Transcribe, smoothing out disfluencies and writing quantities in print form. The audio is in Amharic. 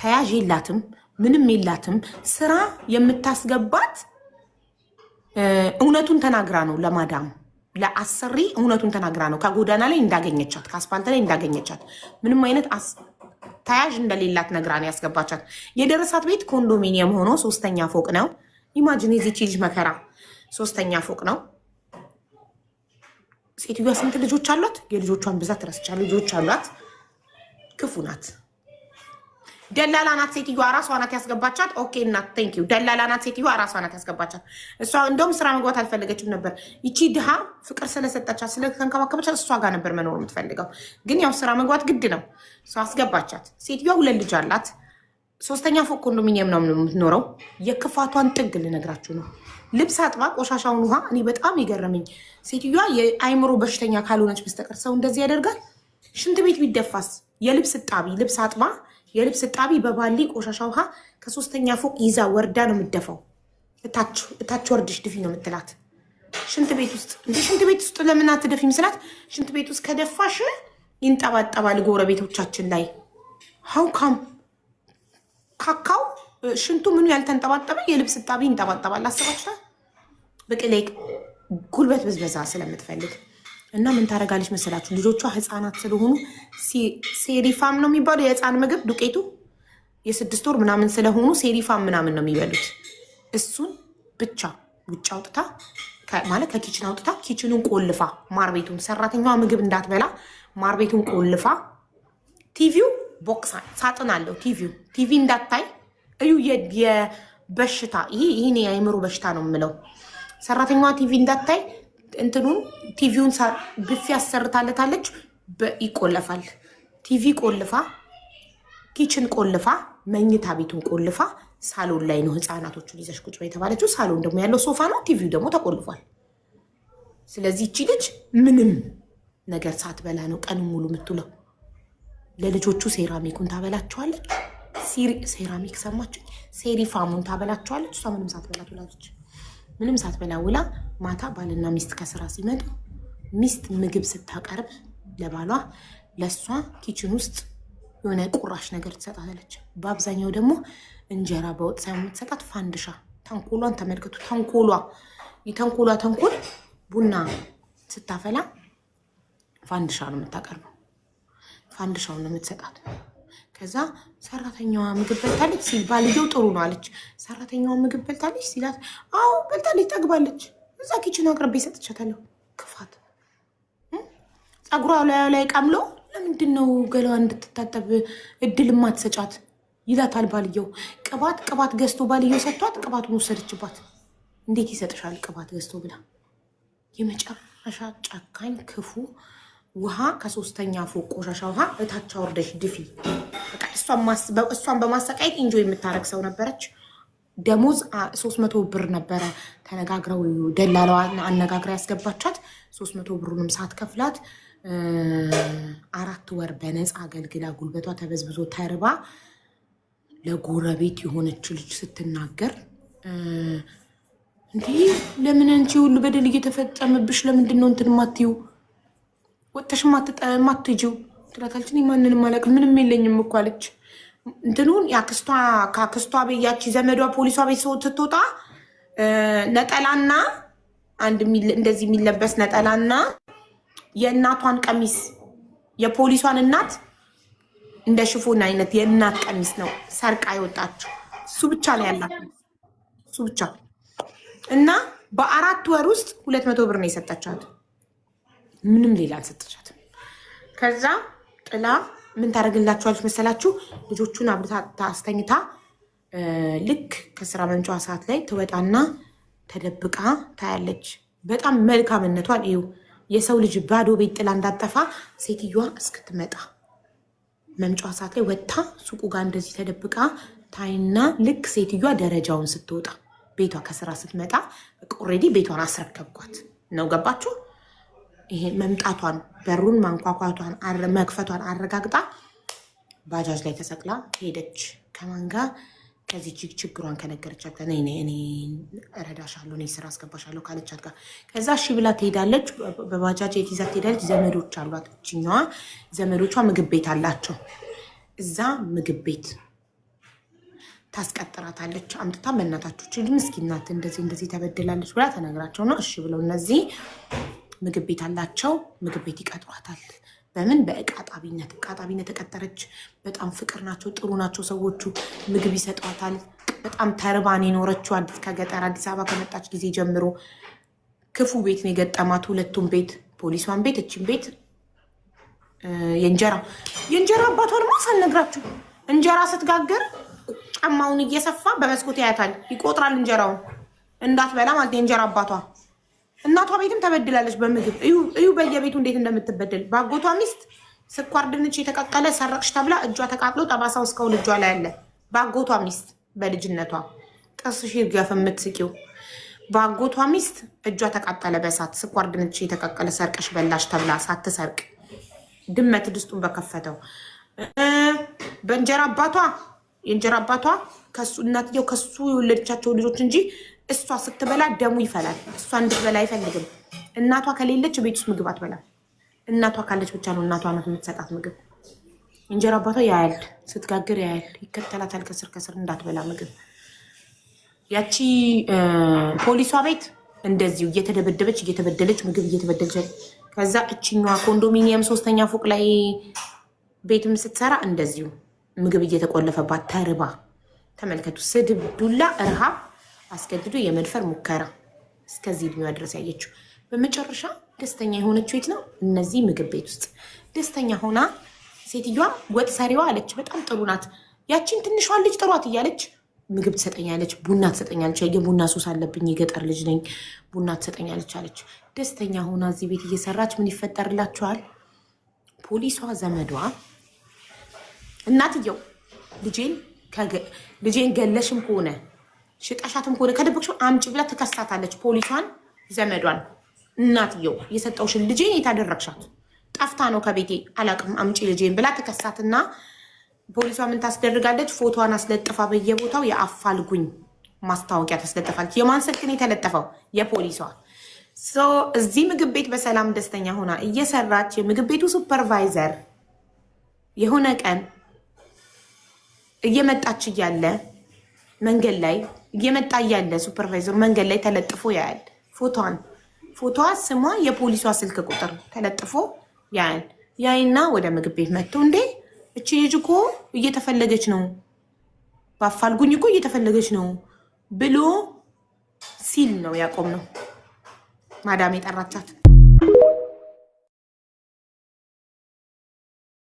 ተያዥ የላትም፣ ምንም የላትም። ስራ የምታስገባት እውነቱን ተናግራ ነው። ለማዳም ለአሰሪ እውነቱን ተናግራ ነው። ከጎዳና ላይ እንዳገኘቻት፣ ከአስፋልት ላይ እንዳገኘቻት፣ ምንም አይነት ተያዥ እንደሌላት ነግራ ነው ያስገባቻት። የደረሳት ቤት ኮንዶሚኒየም ሆኖ ሶስተኛ ፎቅ ነው። Imagine የዚች ልጅ መከራ። ሶስተኛ ፎቅ ነው። ሴትዮዋ ስንት ልጆች አሏት? የልጆቿን ብዛት ረስቻለሁ። ልጆች አሏት። ክፉ ናት። ደላላ ናት ሴትዮዋ፣ ራሷ ናት ያስገባቻት። Okay እናት thank you። ደላላ ናት ሴትዮዋ፣ ራሷ ናት ያስገባቻት። እሷ እንደውም ስራ መግባት አልፈለገችም ነበር። ይቺ ድሃ ፍቅር ስለሰጠቻት ስለተንከባከበቻት እሷ ጋር ነበር መኖር የምትፈልገው። ግን ያው ስራ መግባት ግድ ነው። እሷ አስገባቻት። ሴትዮዋ ሁለት ልጅ አላት። ሶስተኛ ፎቅ ኮንዶሚኒየም ነው የምትኖረው። የክፋቷን ጥግ ልነግራችሁ ነው። ልብስ አጥባ ቆሻሻውን ውሃ፣ እኔ በጣም የገረመኝ ሴትዮዋ የአይምሮ በሽተኛ ካልሆነች በስተቀር ሰው እንደዚህ ያደርጋል? ሽንት ቤት ቢደፋስ? የልብስ እጣቢ፣ ልብስ አጥባ የልብስ እጣቢ በባሊ ቆሻሻ ውሃ ከሶስተኛ ፎቅ ይዛ ወርዳ ነው የምትደፋው። እታች ወርድሽ ድፊ ነው የምትላት። ሽንት ቤት ውስጥ እንደ ሽንት ቤት ውስጥ ለምን አትደፊም ስላት፣ ሽንት ቤት ውስጥ ከደፋሽ ይንጠባጠባል ጎረቤቶቻችን ላይ። How come ካካው ሽንቱ ምኑ ያልተንጠባጠበ የልብስ እጣቢ ይንጠባጠባል? አስባችኋል? በቅሌ ጉልበት ብዝበዛ ስለምትፈልግ እና ምን ታደርጋለች መሰላችሁ? ልጆቿ ህፃናት ስለሆኑ ሴሪፋም ነው የሚባለው የህፃን ምግብ ዱቄቱ፣ የ6 ወር ምናምን ስለሆኑ ሴሪፋም ምናምን ነው የሚበሉት። እሱን ብቻ ውጭ አውጥታ፣ ማለት ከ kitchen አውጥታ፣ kitchen ኑን ቆልፋ፣ ማር ቤቱን፣ ሰራተኛዋ ምግብ እንዳትበላ ማር ቤቱን ቆልፋ፣ TV ው box ሳጥን አለው TV ው፣ TV እንዳታይ። እዩ የበሽታ ይሄ፣ ይህን የአእምሮ በሽታ ነው የምለው። ሰራተኛዋ ቲቪ እንዳታይ እንትኑን ቲቪውን ብፌ ያሰርታለታለች፣ ይቆለፋል። ቲቪ ቆልፋ፣ kitchen ቆልፋ፣ መኝታ ቤቱን ቆልፋ፣ ሳሎን ላይ ነው ህፃናቶቹን ይዘሽ ቁጭ በይ የተባለችው። ሳሎን ደግሞ ያለው ሶፋ ነው። ቲቪው ደግሞ ተቆልፏል። ስለዚህ እቺ ልጅ ምንም ነገር ሳትበላ ነው ቀን ሙሉ የምትውለው። ለልጆቹ ሴራሚኩን ታበላቸዋለች። ሴራሚክ ሰማችሁ? ሴሪፋሙን ታበላቸዋለች። እሷ ምንም ሳትበላ ትውላለች። ምንም ሳትበላ ውላ ማታ ባልና ሚስት ከስራ ሲመጡ ሚስት ምግብ ስታቀርብ ለባሏ ለእሷ kitchen ውስጥ የሆነ ቁራሽ ነገር ትሰጣታለች። በአብዛኛው ደግሞ እንጀራ በወጥ ሳይሆን የምትሰጣት ፋንድሻ። ተንኮሏን ተመልከቱ። ተንኮሏ፣ የተንኮሏ ተንኮል፣ ቡና ስታፈላ ፋንድሻ ነው የምታቀርበው። ፋንድሻውን ነው የምትሰጣት። ከዛ ሰራተኛዋ ምግብ በልታለች ሲል ባልየው ጥሩ ነው አለች። ሰራተኛዋ ምግብ በልታለች ሲላት፣ አዎ በልታለች፣ ጠግባለች። እዛ kitchen አቅርቤ ሰጥቻታለሁ። ክፋት። ፀጉሯ ላዩ ላይ ቀምሎ ለምንድን ነው ገላዋ እንድትታጠብ እድል ማትሰጫት ይላታል ባልየው። ቅባት ቅባት ገዝቶ ባልየው ሰጥቷት ቅባቱን ወሰደችባት። እንዴት ይሰጥሻል ቅባት ገዝቶ ብላ። የመጨረሻ ጨካኝ ክፉ። ውሃ ከሶስተኛ ፎቅ ቆሻሻ ውሃ እታች አውርደሽ ድፊ። እሷን በማሰቃየት enjoy የምታደርግ ሰው ነበረች። ደሞዝ 300 ብር ነበረ ተነጋግረው ደላላዋ አነጋግራ ያስገባቻት። 300 ብሩንም ሳትከፍላት 4 ወር በነፃ አገልግላ ጉልበቷ ተበዝብዞ ተርባ ለጎረቤት የሆነች ልጅ ስትናገር፣ እንዲህ ለምን አንቺ ሁሉ በደል እየተፈጸመብሽ ለምንድን ነው እንትን ማትይው፣ ወጥተሽ ማትጂው ትላታለች። እኔ ማንንም አላውቅም፣ ምንም የለኝም እኮ አለች። እንትኑን የአክስቷ ከአክስቷ ቤት ያቺ ዘመዷ ፖሊሷ ቤት ሰው ስትወጣ ነጠላና አንድ እንደዚህ የሚለበስ ነጠላና የእናቷን ቀሚስ፣ የፖሊሷን እናት እንደ ሽፎን አይነት የእናት ቀሚስ ነው ሰርቃ የወጣችው። እሱ ብቻ ነው ያላት፣ እሱ ብቻ። እና በ4 ወር ውስጥ 200 ብር ነው የሰጠቻት። ምንም ሌላ አልሰጠቻትም። ከዛ ጥላ ምን ታደርግላችኋለች መሰላችሁ? ልጆቹን አብልታ አስተኝታ ልክ ከስራ መምጫዋ ሰዓት ላይ ትወጣና ተደብቃ ታያለች። በጣም መልካምነቷን እዩ። የሰው ልጅ ባዶ ቤት ጥላ እንዳጠፋ ሴትዮዋ እስክትመጣ መምጫዋ ሰዓት ላይ ወጥታ ሱቁ ጋር እንደዚህ ተደብቃ ታይና ልክ ሴትዮዋ ደረጃውን ስትወጣ ቤቷ ከስራ ስትመጣ already ቤቷን አስረከብኳት ነው። ገባችሁ? ይሄ መምጣቷን በሩን ማንኳኳቷን መክፈቷን አረጋግጣ ባጃጅ ላይ ተሰቅላ ሄደች። ከማን ጋር? ከዚህ ችግሯን ከነገረቻት ጋር፣ እኔ እረዳሻለሁ፣ እኔ ስራ አስገባሻለሁ ካለቻት ጋር። ከዛ እሺ ብላ ትሄዳለች። በባጃጅ የት ይዛ ትሄዳለች? ዘመዶች አሏት። እችኛዋ ዘመዶቿ ምግብ ቤት አላቸው። እዛ ምግብ ቤት ታስቀጥራታለች። አምጥታ በእናታችሁ ችል ምስኪን ናት እንደዚህ እንደዚህ ተበድላለች ብላ ተነግራቸው ነው እሺ ብለው እነዚህ ምግብ ቤት አላቸው። ምግብ ቤት ይቀጥሯታል። በምን በእቃ ጣቢነት። እቃ ጣቢነት ተቀጠረች። በጣም ፍቅር ናቸው፣ ጥሩ ናቸው ሰዎቹ። ምግብ ይሰጧታል። በጣም ተርባን የኖረችው ከገጠር አዲስ አበባ ከመጣች ጊዜ ጀምሮ ክፉ ቤት ነው የገጠማት። ሁለቱም ቤት፣ ፖሊሷን ቤት፣ እችን ቤት። የእንጀራ አባቷንማ ሳልነግራችሁ፣ እንጀራ ስትጋግር ጫማውን እየሰፋ በመስኮት ያያታል፣ ይቆጥራል እንጀራውን እንዳትበላ ማለት የእንጀራ አባቷ። እናቷ ቤትም ተበድላለች በምግብ። እዩ በየቤቱ እንዴት እንደምትበደል። በአጎቷ ሚስት ስኳር ድንች የተቀቀለ ሰረቅሽ ተብላ እጇ ተቃጥሎ ጠባሳው እስካሁን እጇ ላይ አለ። በአጎቷ ሚስት በልጅነቷ፣ ጥርስሽ ይርገፍ የምትስቂው። በአጎቷ ሚስት እጇ ተቃጠለ በእሳት፣ ስኳር ድንች የተቀቀለ ሰርቀሽ በላሽ ተብላ፣ ሳትሰርቅ ድመት ድስቱን በከፈተው። በእንጀራ አባቷ፣ የእንጀራ አባቷ ከሱ እናትየው ከሱ የወለደቻቸው ልጆች እንጂ እሷ ስትበላ ደሙ ይፈላል። እሷ እንድትበላ አይፈልግም። እናቷ ከሌለች ቤት ውስጥ ምግብ አትበላም። እናቷ ካለች ብቻ ነው፣ እናቷ ናት የምትሰጣት ምግብ። እንጀራ አባቷ ያያል፣ ስትጋግር ያያል፣ ይከተላታል ከስር ከስር እንዳትበላ ምግብ። ያቺ ፖሊሷ ቤት እንደዚሁ እየተደበደበች፣ እየተበደለች፣ ምግብ እየተበደለች። ከዛ እችኛዋ ኮንዶሚኒየም ሶስተኛ ፎቅ ላይ ቤትም ስትሰራ እንደዚሁ ምግብ እየተቆለፈባት ተርባ። ተመልከቱ፣ ስድብ፣ ዱላ፣ እርሃብ፣ አስገድዶ የመድፈር ሙከራ እስከዚህ እድሜዋ ድረስ ያየችው። በመጨረሻ ደስተኛ የሆነችው የት ነው? እነዚህ ምግብ ቤት ውስጥ ደስተኛ ሆና ሴትዮዋ ወጥ ሰሪዋ አለች፣ በጣም ጥሩ ናት። ያቺን ትንሿን ልጅ ጥሯት እያለች ምግብ ትሰጠኛለች፣ ቡና ትሰጠኛለች። የቡና ሱስ አለብኝ፣ የገጠር ልጅ ነኝ፣ ቡና ትሰጠኛለች አለች። ደስተኛ ሆና እዚህ ቤት እየሰራች ምን ይፈጠርላችኋል? ፖሊሷ ዘመዷ እናትየው ልጄን ገለሽም ከሆነ ሽጠሻትም ከሆነ ከደበቅሽው አምጪ ብላ ትከሳታለች ፖሊሷን ዘመዷን። እናትየው የሰጠውሽን ልጄን የታደረግሻት ጠፍታ ነው ከቤቴ አላቅም፣ አምጪ ልጄን ብላ ትከሳትና ፖሊሷ ምን ታስደርጋለች? ፎቶዋን አስለጥፋ በየቦታው የአፋልጉኝ ማስታወቂያ ታስለጥፋለች። የማን ስልክ ነው የተለጠፈው? የፖሊሷ። እዚህ ምግብ ቤት በሰላም ደስተኛ ሆና እየሰራች የምግብ ቤቱ supervisor የሆነ ቀን እየመጣች እያለ፣ መንገድ ላይ እየመጣ እያለ supervisor ኡ መንገድ ላይ ተለጥፎ ያያል። ፎቶዋን፣ ፎቶዋ፣ ስሟ፣ የፖሊሷ ስልክ ቁጥር ተለጥፎ ያያል። ያይና ወደ ምግብ ቤት መጥቶ እንዴ እቺ ልጅ እኮ እየተፈለገች ነው፣ በአፋልጉኝ እኮ እየተፈለገች ነው ብሎ ሲል ነው ያቆም ነው ማዳም የጠራቻት።